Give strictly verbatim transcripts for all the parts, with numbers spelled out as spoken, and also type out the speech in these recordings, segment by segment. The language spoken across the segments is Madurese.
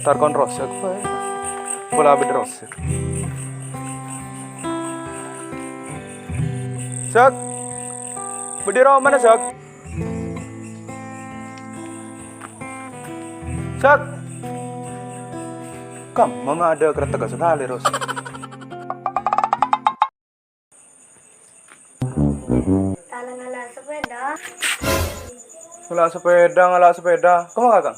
Tar kon Rosek bae. Pola abit Rosek. Sek. Bâdâ è romana, Sek? Sek. Kam, mama ada kereta sekali, Ros. Tala ngala' sepeda. Ngala' sepeda, ngala' sepeda. Kemma, Kakang?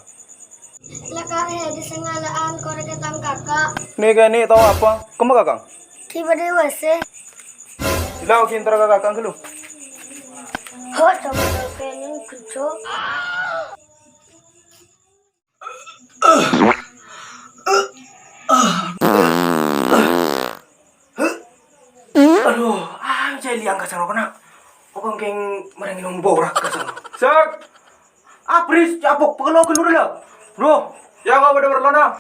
La, Kak, eh, di sengalaan korek tang kakak. Ni kènè' tao apa? Kemma, Kakang? Tiba di W C. Sila, oke, entar ka Kakang dulu. Ho, coba dong, kènè' kejo. Aduh, ah, saya liang ka saro kena. Apa kèng marèng ngènom borak ka saro? Sek! Abris, cabok, pekelo, gelur, la. Bro. Ya, kok pada perlu, nah?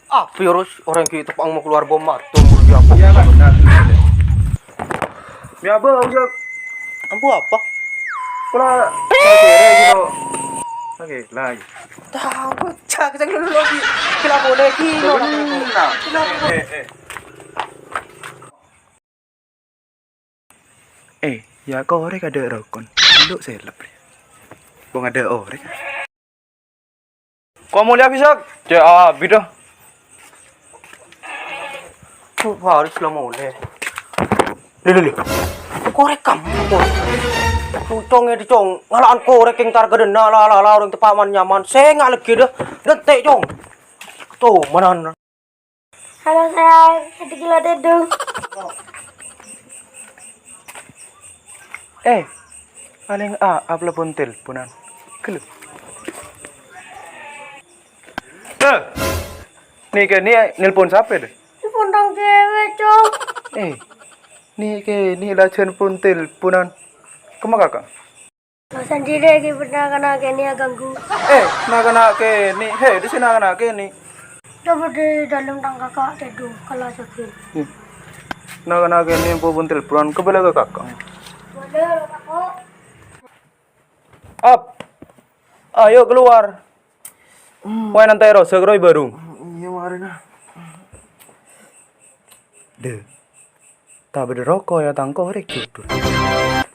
Apa ya, Ros? Orang kita pang mau keluar bom atom, ya, apa? Iya, Pak. Nah, ya, Bang, ya. Ambu apa? Kula lagi re gitu. Lagi, lagi. Tahu, cak, cak dulu lagi. Kila boleh gitu. Benar. Kila boleh. Eh, eh. Eh, ya korek ada rokon. Lu seleb, Bre. Wong ada orek. Kok mulya bisa? Cek abi dah. Tuh, harus lo mulai. Lho, lho, lho. Korek kamu, korek. Tuh, cong, ya, di, cong. Ngalaan korek yang tar gedena, la, la, la, orang tepaman nyaman. Saya nggak lagi dah. Detek, cong. Tuh, mana? Halo, sayang. Satu kilo tedung. Eh, paling a, apa pun teleponan. Gelo. Eh, ni kènè' nelpon sapa, deh? Nelpon tang cewek, Cong. Eh, ni kènè' lajân pun teleponan. Kemma, Kakak? Sendiri lagi pernah kena kènè' ya ganggu. Eh, na-kena kènè'. He, di sini na-kena kènè'. Coba di dalam tang kakak teduh kelas lagi. Hmm. Na-kena kènè' pun teleponan, kebela ke kakak. Boleh, Kakak. Ap. Ayo keluar. Hmm. Wae nanti Rosa keroi baru. Hmm, iya, mari, nah. Deh. Tak beda rokok ya, tang korek judul.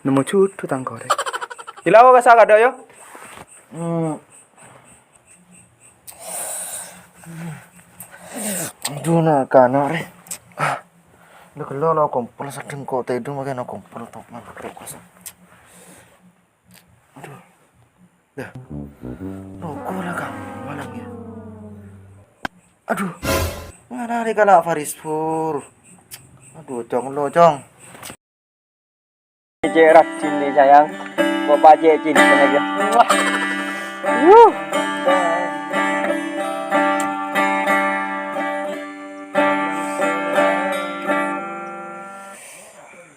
Nemu judul tang korek. Ilawa ka sakada ya. Hmm. Aduh, na-kana re. Ah. Ndak lo no kompol sedeng kok tedu make no kompol tok man rokok. Aduh. Dah. Rokok lah kamu malam ya. Aduh. Ngana ni kala Faris Pur. Aduh, cong lo, cong. Cek rajin nih, sayang. Kok pacek cinta lagi. Wah. Wuh.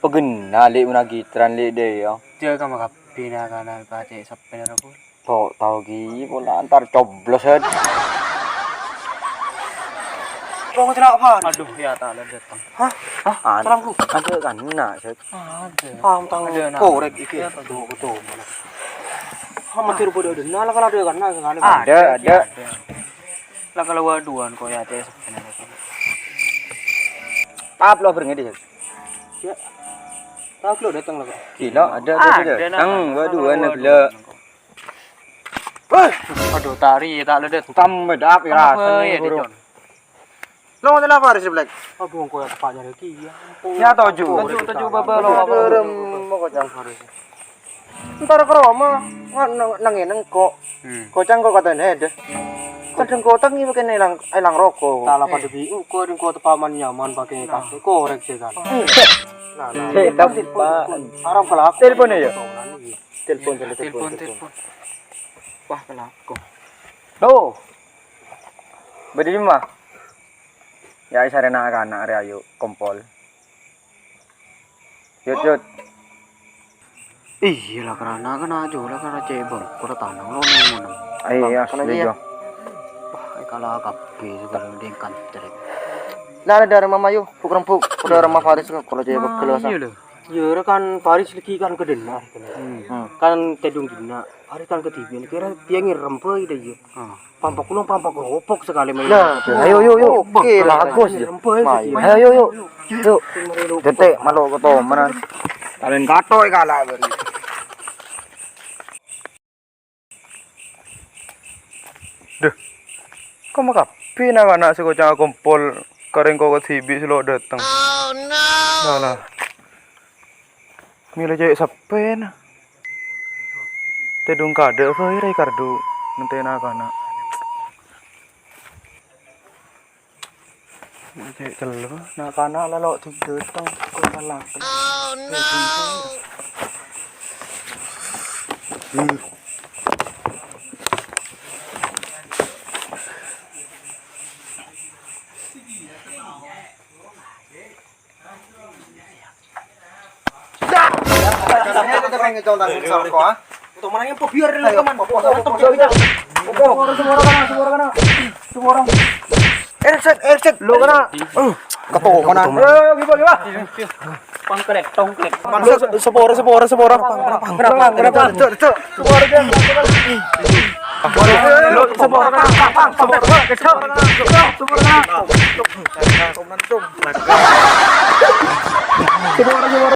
Pegena li' muna gitaran li' de' ya. Dia kama kabbhi na-kana pacek seppen ra, Pur. Tok tao ki pola antar coblos, Sed. Wong celak, Pan. Aduh, ya ta' la dateng. Hah? Hah? Ada. Salamku. Ada kan nak, Sed. Ada. Paham tang korek iki. Ya, betul, betul. Ha, matir bodo ada. Nah, lah kalau ada kan, nah, kan. Ada, ada. Lah kalau waduan kok ya, Cek. Tap lo berengedi, Sed. Ya. Tap lo dateng lah, Kak. Gila, ada, ada, ada. Ada, nah. Tang, waduan, gila. Wah, aduh, tari tak ledet. Tam medap ya rasanya, Bro. Lo ngoten apa, Rizky Black? Aduh, engko ya tepaknya lagi ya. Ya, toju. Toju, toju, baba, lo apa? Rem, mau kocang harus. Entar ke Roma, nang nang nang kok. Hmm. Kocang kok katanya deh. Kadang kotang ini pakai nelang elang rokok. Tak apa debi, engko engko tepaman nyaman pakai tas korek sih kan. Nah, nah. Cek, tapi, Pak. Haram kelaku. Telepon ya? Telepon, telepon, telepon, telepon. Wah, kelaku. Tuh. Bâdâ dimma? Ya, isarè na'-kana' rè, ayo, kompol. Yut, yut. Iyâ la, karana kan ajo la, karana cè' bengko la tanang lo neng-neng. Ayo, ya, setuju. Wah, kala kabbhi sè ghâllu dingkan trek. Lah, ada Rama Mayu, buk rempuk. Ada Rama Faris, kalau cè' bengko la. Iyâ lho. Iyâ, kan Faris lagi kan ka dinna'. Hmm. Kan tèdung dinna'. Faris kan kadhibi', kèra tèyang ngèrèm bhâi dâ' iyâ. Hmm. Pampak kulong, pampak keropok sakalè maèn. Nah, ayo, yo, yo. Oke, bagus, ya. Ngèrèm bhâi. Ayo, yo, yo. Yo. Gete, malu ketomanan. Paling kato kala bari. Dâh, koma kabbhi na'-kana' sè koca' akompol ka rèng ko kadhibi' sè lo' dâteng. Oh, no. Alah. Mèlè cè' seppèna. Tèdung kadâ' bhâi rè kardu nantè na'-kana'. Cè' cello, na'-kana' la lo' dâteng, kok malaken. Erset, erset, lo kana. Ketomanan. Eh, gimana, gimana? Pangkrek, tongkrek. Sepora, sepora, sepora. Pang, pang, pang. Sepora, sepora, pang, pang, pang. Sepora, sepora.